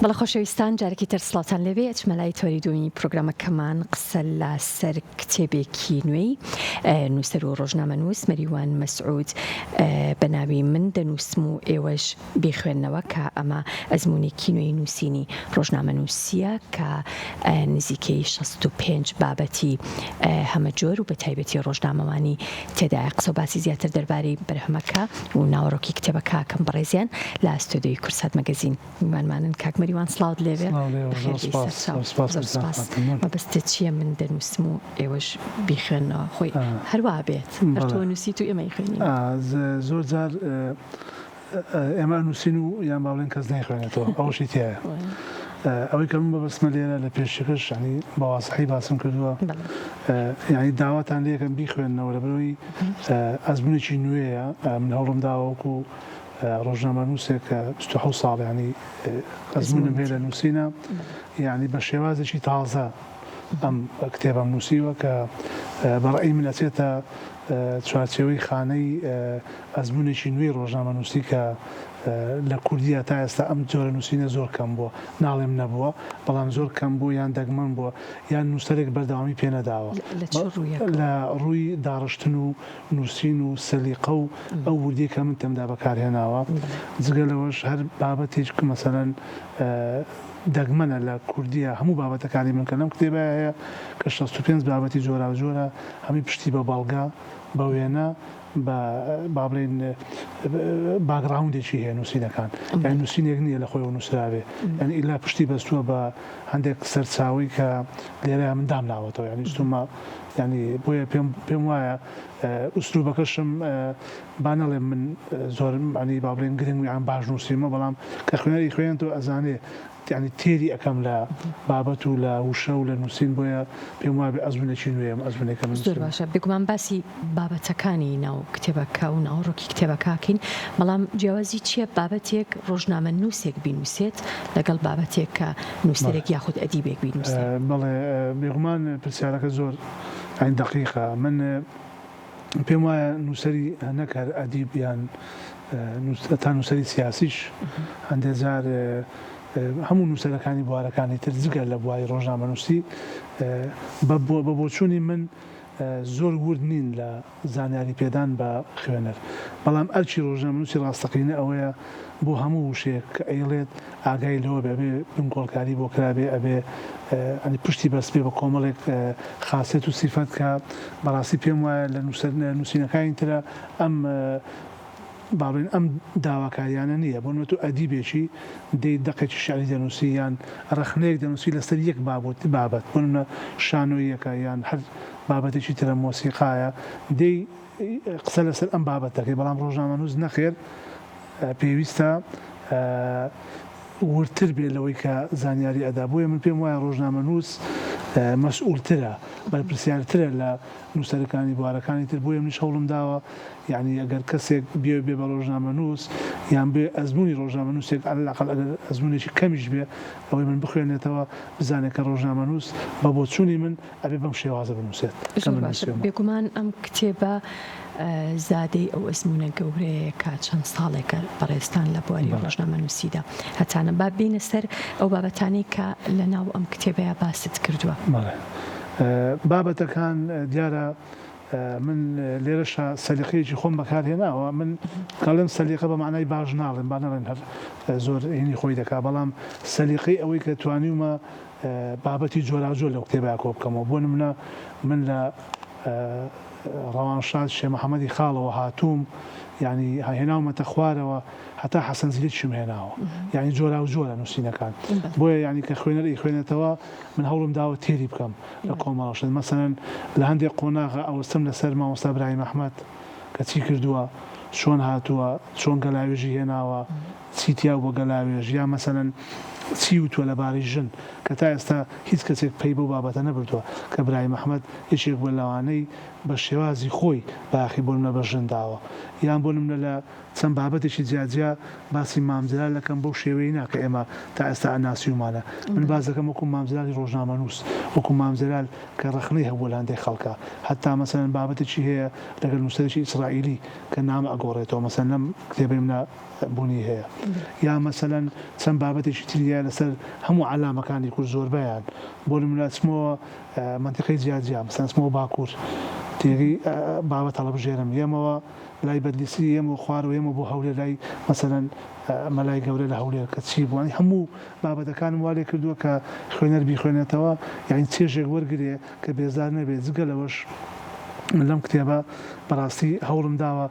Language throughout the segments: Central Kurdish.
بەڵێ خۆشەویستان جارێکی تر سڵاوتان لێبێ ئەچمە لای تۆری دووەمی پرۆگرامەکەمان قسە لە سەر کتێبێکی نوێی نووسەر و ڕۆژنامەنووس مەریوان مەسعود بە ناوی من دەنووسم و ئێوەش بیخوێنەوە کە ئەمە ئەزموونێکی نوێی نووسینی ڕۆژنامەنووسیە کە نزیکەی 65 بابەتی هەمەجۆر و بە تایبەتی ڕۆژنامەوانی تێدایە قسە و باسی زیاتر دەربارەی بەرهەمەکە و ناوەڕۆکی کتێبەکە ئەکەم بەڕێزیان لە ستۆدیۆی کوردسات مەگەزین میوانمانن کاک مەریوان سڵاوت لێبێ بەخێر بێی سەرچاو زۆر سوپاس مەبەستت چییە من دەنووسم و ئێوەش بیخوێننەوە خۆی هەروا بێت هەر تۆ نووسیت و ئێمە ئەیخوێنینەوە. زۆر جار ئێمە ئەنووسین و یان با بڵێن کەس نایخوێنێتەوە ئەوەشی تیایە ئەوەی کە من مەبەستمە لێرە لە پێشەکەش یانی بە وازحی باسم کردووە یانی داواتان لێکەم بیخوێننەوە لەبەرئەوەی ئەزمونێکی نوێیە من هەوڵم داوە وەکو ڕۆژنامەنووسێک کە 27 ساڵ یانی ئەزمونم هەیە لە نووسینە یانی بە شێوازێکی تازە ئەم کتێبەم نووسیوە کە بە ڕەئی من ئەچێتە چوارچێوەی خانەی ئەزموونێکی نوێی ڕۆژنامەنووسی کە لە کوردییا تا ئێستا ئەم جۆرە نووسینە زۆر کەم بووە، ناڵێم نەبووە، بەڵام زۆر کەم بووە یان دەگمەن بووە یان نووسەرێک بەردەوامی پێ نەداوە. لە چ ڕوویەکەوە؟ لە ڕووی داڕشتن و نووسین و سەلیقە و ئەو وردییەی کە من تێمدا بەکار هێناوە. جگە لەوەش هەر بابەتێک مەسەلەن دەگمەنە لە کوردییا هەموو بابەتەکانی من کە لەم کتێبەیا هەیە کە 65 بابەتی جۆراوجۆرە هەمووی پشتی بە بەڵگە، بە وێنە، بە با بڵێین باکگراوندێکی هەیە نووسینەکان یانی نووسینێک نییە لە خۆیەوە نووسرابێ یانی ئیلا پشتی بەستووە بە هەندێک سەرچاوەی کە لێرە من دامناوەتەوە یانی ویستومە یانی بۆیە پێم پێم وایە ئوسلوبەکەشم با نەڵێم من زۆر ینی با بڵێن گرنگ یان باش نووسیمە بەڵام کە خوێنەری خوێنێتەوە ئەزانێ یانی تێری ئەکەم لە بابەت و لە وشە و لە نووسین بۆیە پێم وابێ ئەزموونێکی نوێیە ئەم ئەزموونەی کە من زۆر نووسیومە. باشە بێگومان باسی بابەتەکانی ناو کتێبەکە و ناوەڕۆکی کتێبەکە ئەکەین بەڵام جیاوازی چیە بابەتێک ڕۆژنامەنووسێک بینووسێت لەگەڵ بابەتێک کە نووسەرێک یاخود ئەدیبێک بینووسێ؟ بەڵێ بێگومان پرسیارەکە زۆر یانی دەقیقە من پێم وایە نووسەری نەک هەر ئەدیب یان تا نووسەری سیاسیش هەندێ جار هەموو نووسەرەکانی بوارەکانی تر جگە لە بواری ڕۆژنامەنووسی بە بۆچوونی من زۆر ورد نین لە زانیاری پێدان بە خوێنەر بەڵام ئەرکی ڕۆژنامەنووسی ڕاستەقینە ئەوەیە بۆ هەموو وشەیەک کە ئەیڵێت ئاگای لەوە بێ ئەبێ بنکۆڵکاری بۆ کرابێ ئەبێ ئەنی پشتی بەستبێ بە کۆمەڵێک خاسێت و سیفەت کە بەڕاستی پێم وایە لە نووسەر نووسینەکانی ترە ئەم با بڵێین ئەم داواکاریانە نییە بۆ نموونە تۆ ئەدیبێکی دێی دەقێکی شیعری دەنووسی یان ڕەخنەیەک دەنووسی لەسەر یەک بابوت بابەت بۆ نموونە شانۆییەکە یان هەر بابەتێکی ترە مۆسیقایە دێی قسە لەسەر ئەم بابەت دەکەی بەڵام ڕۆژنامەنووس نەخێر پێویستە وردتر بێ لەوەی کە زانیاری ئەدا بۆیە من پێم وایە ڕۆژنامەنووس مەسئولترە بەرپرسیارترە لە نووسەرەکانی بوارەکانی تر بۆیە منیش هەوڵم داوە یعنی ئەگەر کەسێک بێ بێ بە ڕۆژنامەنووس یان بێ ئەزموونی ڕۆژنامەنووسێک عەلەلئەقەل ئەگەر ئەزموونێکی کەمیش بێ ئەوەی من بخوێنێتەوە بزانێت کە ڕۆژنامەنووس بە بۆچوونی من ئەبێ بەم شێوازە بنووسێت کە زۆر من باشە نووسیومە. بێگومان ئەم کتێبە زادەی ئەو ئەزموونە گەورەیە کە چەند ساڵێکە بەڕێزتان لە بواری بەڵێ. ڕۆژنامەنووسیدا هەتانە. با بێینە سەر ئەو بابەتانەی کە لە ناو ئەم کتێبەیا باست کردووە. بەڵێ. بابەتەکان دیارە من لێرەشا سەلیقەیەکی خۆم بەکار هێناوە. من کە ئەڵێم سەلیقە بە مەعنای باش ناڵێم، با نەڵێن هەر زۆر هینی خۆی دەکا، بەڵام سەلیقەی ئەوەی کە توانیومە بابەتی جۆراوجۆر لەو کتێبە کۆ بکەمەوە. بۆ نمونە من لە ڕەوانشاد شێ محەمەدی خاڵەوە هاتووم یانی هێناومەتە خوارەوە هەتا حەسەن زیرەکیشم هێناوە یانی جۆراوجۆرە نووسینەکان بۆیە یانی کە خوێنەر ئەیخوێنێتەوە من هەوڵم داوە تێری بکەم لە کۆمەڵە شت مەسەلەن لە هەندێک قۆناغە ئەوەستم لەسەر مامۆستا برایم ئەحمەد کە چی کردووە چۆن هاتووە چۆن گەلاوێژی هێناوە چی تیا بووە گەلاوێژ یا مەسەلەن چی وتووە لەبارەی ژن کە تا ئێستا هیچ کەسێک پەی بەو بابەتە نەبردووە کە برایم ئەحمەد یەکێک بووە لەوانەی بە شێوازی خۆی بایەخی بۆ نمونە بە ژن داوە یان بۆ نمونە لە چەند بابەتێکی جیا جیا باسی مام جەلال ئەکەم بەو شێوەیەی نا کە ئێمە تا ئێستا ناسیومانە من باس دەکەم وەکو مام جەلالی ڕۆژنامەنووس وەکو مام جەلال کە ڕەخنەی هەبووە لە هەندێک خەڵکا هەتا مەسەلەن بابەتێکی هەیە لەگەڵ نووسەرێکی ئیسرائیلی کە نامە ئەگۆڕێتەوە مەسەلەن لەم کتێبەی منە بوونی هەیە. یا مەسەلەن چەند بابەتێکی تری هەیە لەسەر هەموو عەلامەکانی کورد زۆربەیان بۆ نمونە ئەچمەوە مەنتیقەی جیا جیا مەسەلەن ئەچمەوە باکوور تێگەی بابەت هەڵەبژێرم یەمەوە لای بەدلیسی یەمەوە خوارەوە یەمەوە بۆ هەولێر لای مەسەلەن مەلای گەورە لە هەولێر کە چی بوو یانی هەموو بابەتەکانم وا لێ کردووە کە خوێنەر بیخوێنێتەوە یانی چێژێک وەرگرێ کە بێزار نەبێت جگە لەوەش من لەم کتێبە بەڕاستی هەوڵم داوە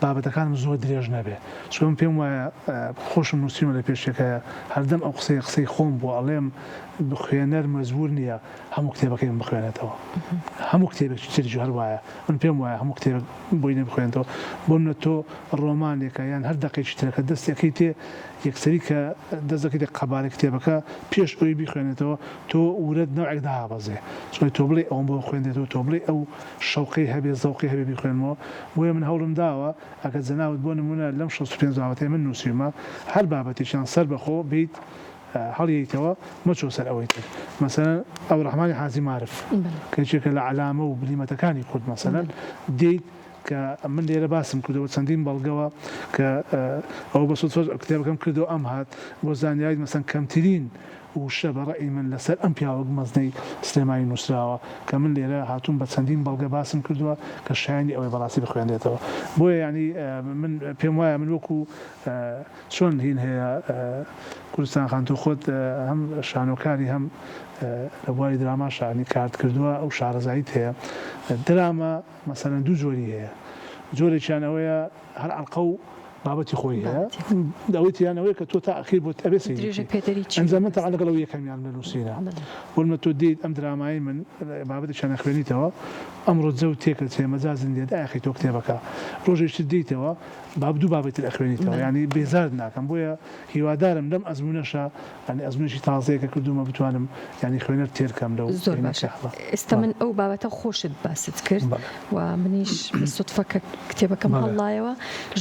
بابەتەکانم زۆر درێژ نەبێ چونکە من پێم وایە خۆشم نووسیومە لە پێشەکەیە هەردەم ئەو قسەیە قسەی خۆم بووە ئەڵێم خوێنەر مەجبوور نییە هەموو کتێبەکەی من بخوێنێتەوە هەموو کتێبێکی تریش هەر وایە من پێم وایە هەموو کتێبێک بۆی نییە بخوێنێتەوە بۆ منە تۆ ڕۆمانێکە یان هەر دەقێکی ترە کە دەست ئەکەی تێ یەکسەری کە دەست دەکەیتە قەبارەی کتێبەکە پێش ئەوەی بیخوێنێتەوە تۆ ورەت نەوعێک دابەزێ چونکە تۆ بڵێی ئەوم بۆ بخوێندرێتەوە تۆ بڵێی ئەو شەوقەی هەبێ زەوقی هەبێ بیخوێنمەوە بۆیە من هەوڵم داوە ئەگەر جەنابت بۆ نموونە لەم 65 بابەتەی من نووسیومە هەر بابەتێکیان سەر بەخۆ بیت هەڵیەیتەوە مەچۆ سەر ئەوەی تر مەسەلەن ئەبوڕەحمانی حاجی مارف کە یەکێکە لە عەلامە و بلیمەتەکانی کورد مەسەلەن دێیت کە من لێرە باسم کردەوە چەندین بەڵگەوە کە ئەوە بە سودفە کتێبەکەم کردەوە ئەم هات بۆ زانیاریت مەسەن کەمترین وشە بە ڕەئی من لەسەر ئەم پیاوە مەزنەی سلێمانی نووسراوە کە من لێرە هاتووم بە چەندین بەڵگە باسم کردووە کە شایەنی ئەوەیە بەڕاستی بخوێنرێتەوە بۆیە یانی من پێم وایە من وەکو چۆن هین هەیە کوردستان خان تۆ خۆت هەم شانۆکاری هەم لە بواری دراما شانی کارت کردووە ئەو شارەزاییت هەیە دراما مەسەلەن دوو جۆری هەیە جۆرێکیان ئەوەیە هەر ئەڵقە و بابەتی خۆی هەیە ئەوەی تریان ئەوەیە کە تۆ تا ئەخیر بۆت ئەبێ سەیری درێژە بکەی پێدەری چی ئەنجا من مەبەست تەبعەن لەگەڵ ئەو یەکەمیان لە نووسینە بۆ نمونە تۆ دێیت ئەم درامایەی من بابەتێکیان ئەخوێنیتەوە ئەمڕۆ جەو تێکەچێ مەجازن لێ دایەخەیتەوە کتێبەکە ڕۆژێکی تر دێیتەوە باب دوو بابەتی تر ئەخوێنیتەوە یانی بێزارت ناکەم بۆیە هیوادارم لەم ئەزموونەشا یانی ئەزموونێکی تازەیە کە کردوومە بتوانم یانی خوێنەر تێر کەم لەو زۆر باشە ئێستا من ئەو بابەتە خۆشت باست کرد و منیش بە سوتفە کە کتێبەکەم هەڵڵایەوە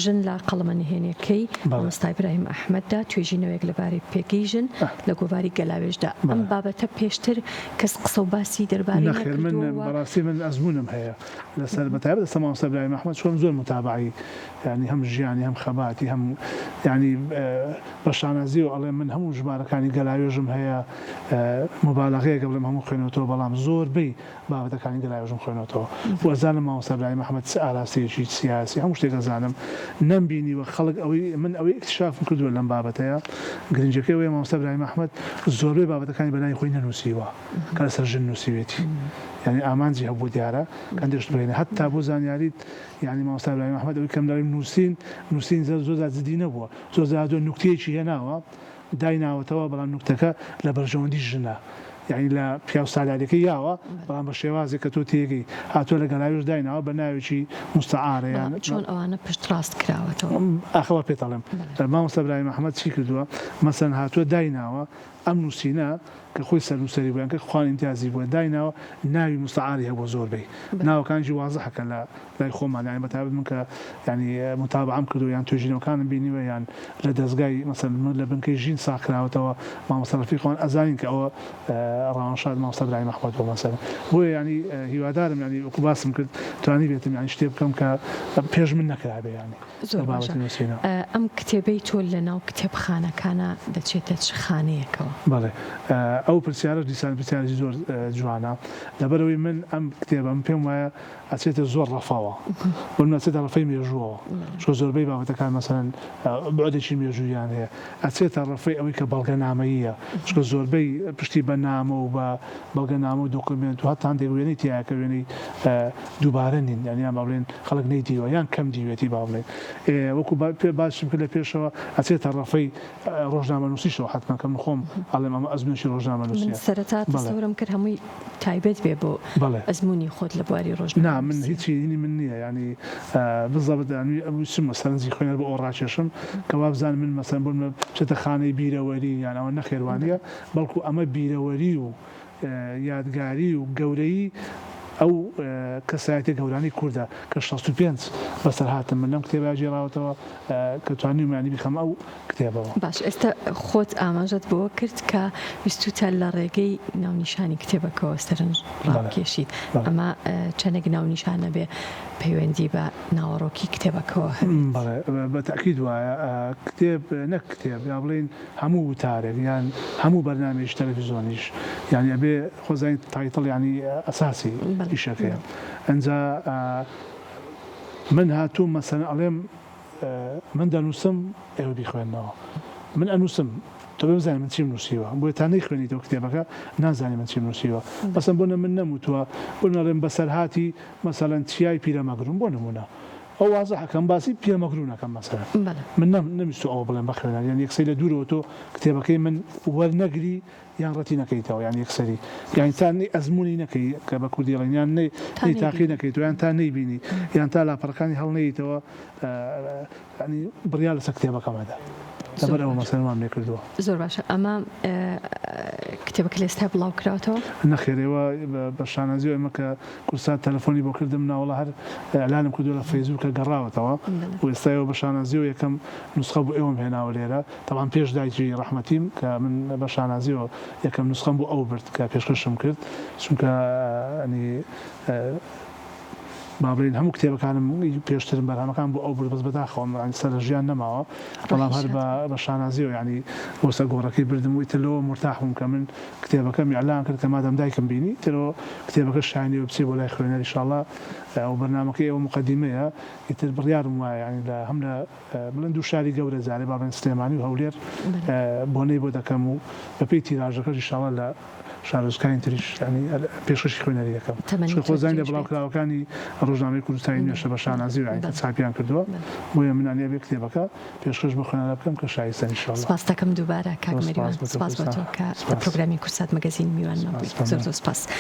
ژن لە قەڵەمە نهێنیەکەی مامۆستا ئیبراهیم ئەحمەددا توێژینەوەیەک لەبارەی پێگەی ژن لە گۆڤاری گەلاوێژدا ئەم بابەتە پێشتر کەس قسە و باسی دەربارەی نەخێر من نەکردووە و بەڕاستی من ئەزموونم هەیە لەسەر بەتایبەت لەسەر مامۆستا ئیبراهیم ئەحمەد چونکە من زۆر موتابەعەی یانی هەم ژیانی هەم خەباتی هەم یانی بە شانازیەوە ئەڵێم من هەموو ژمارەکانی گەلاوێژم هەیە موبالەغەیەکە بڵێم هەموو خوێنەوەتەوە بەڵام زۆربەی بابەتەکانی گەلاوێژم خوێنەوەتەوە و ئەزانم مامۆستا برایم ئەحمەد چ ئاراستەیەکی سیاسی هەموو شتێک ئەزانم نەمبینیوە خەڵک ئەوەی من ئەوەی ئیکتشافم کردووە لەم بابەتەیە گرنگەکەی ئەوەیە مامۆستا برایم ئەحمەد زۆربەی بابەتەکانی بەناوی خۆی نەنووسیوە کە لەسەر ژن نووسیوێتی یعنی ئامانجی هەبوو دیارە هەندێک شت بهێنێ هەتا بۆ زانیاریت یعنی مامۆستا برایم ئەحمەد ئەوەی کەم دەڵێم نووسین نووسین زۆر زۆر جدی نەبووە زۆر جار هاتووە نوکتەیەکی هێناوە دایناوەتەوە بەڵام نوکتەکە لە بەرژەوەندی ژنە یانی لە پیاو سالاریەکەی یاوە بەڵام بە شێوازێک کە تۆ تێگەی هاتووە لە گەلاوێژ دایناوە بە ناوێکی موستەعارە یان بەڵام چۆن ئەوانە پشتڕاست کراوەتەوە؟ ئاخ وا پێت ئەڵێم مامۆستا برایم ئەحمەد چی کردووە مەسەلەن هاتووە دایناوە ئەم نووسینە کە خۆی سەرنووسەری بووە یان کە خوان ئیمتیازی بووە دایناوە ناوی موستەعاری هەبووە زۆربەی ناوەکانیشی وازحە کە لە لای خۆمان یانی بەتایبەت من کە یانی موتابەعەم کردووە یان توێژینەوەکانم بینیوە یان لە دەزگای مەسەلەن من لە بنکەی ژین ساغ کراوەتەوە مامۆستا ڕەفیق ئەوان ئەزانین کە ئەوە ڕەوانشاد مامۆستا برایم ئەحمەد بووە مەسەلەن بۆیە یانی هیوادارم یانی وەکو باسم کرد توانیبێتم یانی شتێ بکەم کە پێش من نەکرابێ یانی. زۆر باشە ئەم کتێبەی تۆ لە ناو کتێبخانەکانا دەچێتە چ خانەیەکەوە؟ بەڵێ ئەو پرسیارەش دیسان پرسیارێکی زۆر جوانە لەبەرئەوەی من ئەم کتێبە من پێم وایە ئەچێتە زۆر ڕەفەوە بۆ نمونە ئەچێتە ڕەفەی مێژووەوە چونکە زۆربەی بابەتەکان مەسەلەن بوعدێکی مێژووییان هەیە ئەچێتە ڕەفەی ئەوەی کە بەڵگەنامەییە چونکە زۆربەی پشتی بە نامە و بە بەڵگەنامە و دۆکۆمێنت و هەتا هەندێک وێنەی تیایە کە وێنەی دووبارە نین یان یان با بڵێین خەڵک نەیدیوە یان کەم دیوێتی با بڵێین ئێ وەکو با پێ باسیشم کرد لە پێشەوە ئەچێتە ڕەفەی ڕۆژنامەنووسیشەوە حەتمەن کە من خۆم ئەڵێم ئەمە ئەزموونێکی من ڕۆژنامەنووسییە سەرەتا بەڵێ. تەسەورم کرد هەمووی تایبەت بێ بۆ بەڵێ. ئەزموونی خۆت لە بواری نا من ڕۆژنامەنووسیا. هیچی هینی من نییە یانی بزەبت یانی ویستمە سەرنجی خوێنەر بۆ ئەوە ڕاکێشم کە وابزانن من مەسەلەن بۆ نموونە بچێتە خانەی بیرەوەری یان ئەوە نەخێر وانییە بەڵکو ئەمە بیرەوەری و یادگاری و گەورەیی ئەو کەسایەتیە گەورانەی کوردە کە 65 بەسەرهاتم من لەم کتێبە گێڕاوەتەوە کە توانیومە یانی بیخەمە ئەو کتێبەوە. باش ئێستا خۆت ئاماژەت بەوە کرد کە ویستوتە لە ڕێگەی ناونیشانی کتێبەکەوە سەرنج ڕابکێشیت، ئەمە چەندێک ناونیشانە بێ؟ پەیوەندی بە ناوەڕۆکی کتێبەکەوە هەبێت. بەڵێ بە تەئکید وایە، کتێب نەک کتێب یا بڵێین هەموو وتارێک یان هەموو بەرنامەیەکی تەلەفیزۆنیش یانی ئەبێ خۆ زانیت title یانی ئەساسی ئیشەکەیە ئەنجا من هاتووم مەسەلەن ئەڵێم من دەنووسم ئێوە بیخوێننەوە من ئەنووسم تۆ بێ بزانی من چیم نووسیوە بۆیە تا نەیخوێنیتەوە کتێبەکە نازانی من چیم نووسیوە مەسەن بۆ نە من نەموتووە بۆ نەڵێم بەسەرهاتی مەسەلەن چیای پیرەمەگرون بۆ نموونە ئەو وازحە کەم باسی پیرەمەگرون ئەکەم مەسەلەن من نەم نەویستووە ئەوە بڵێم بە خوێنەر یان یەکسەری لە دوورەوە تۆ کتێبەکەی من وەرنەگری یان ڕەتی نەکەیتەوە یان یەکسەری یان تا نەی ئەزموونی نەکەی کە بە کوردی ئەڵێن یان نەی نەی تاقی نەکەیتەوە یان تا نەیبینی یان تا لاپەڕەکانی هەڵنەیتەوە یانی بڕیار لەسەر کتێبەکە مەدە لەبەر ئەوە مەسەلەن وام لێ کردووە. زۆر باشە ئەمە کتێبەکە لە ئێستا بڵاو کراوەتەوە؟ نەخێر ئێوە بە شانازیەوە ئێمە کە کوردسات تەلەفۆنی بۆ کردم ناوەڵا هەر ئیعلانم کردووە لە فەیسبوک کە گەڕاوەتەوە و ئێستا ئێوە بە شانازیەوە یەکەم نوسخە بۆ ئێوەم هێناوە لێرە تەبعەن پێش دایکی ڕەحمەتیم کە من بە شانازیەوە یەکەم نوسخەم بۆ ئەو برد کە پێشکەشم کرد چونکە ینی با بڵێین هەموو کتێبەکانم پێشترم بەرهەمەکان بۆ ئەو برد بەس بەداخەوە یانی سەر لە ژیان نەماوە بەڵام هەر بە بە شانازیەوە یانی بۆ سەر گۆڕەکەی بردم و ئیتر لەوە مورتاح بووم کە من کتێبەکەم ئیعلان کرد کە مادام دایکم بینی ئیتر ئەوە کتێبەکە شایەنی ئەوە بچێ بۆ لای خوێنەر ئیشاڵڵا ئەو بەرنامەکەی ئێوە موقەدیمەیە ئیتر بڕیارم وایە یانی لە هەم لە بڵێن دوو شاری گەورە جارێ با بڵێن سلێمانی و هەولێر بۆنەی بۆ دەکەم و بەپێی تیراژەکەش ئیشاڵا لە شارۆچکانی تریش یانی پێشکەشی خوێنەری دەکەم تەمەنی چونکە تۆ خۆزانی لە درێژ بێت. بڵاوکراوەکانی ڕۆژنامەی کوردستانی نوێشە بە شانازیەوە یانی کە چاپیان کردووە بۆیە من یانی ئەبێ کتێبەکە پێشکەش بە خوێنەرە بکەم کە شایستەن ئیشاڵا. سپاست دەکەم دووبارە کاک زۆر مەریوان سپاس بۆ تۆ سپاس بۆ کوردستان تۆ کە لە سپاس پرۆگرامی کوردسات مەگەزین میوانمان سپاس بوویت زۆر مەمنون. زۆر سپاس.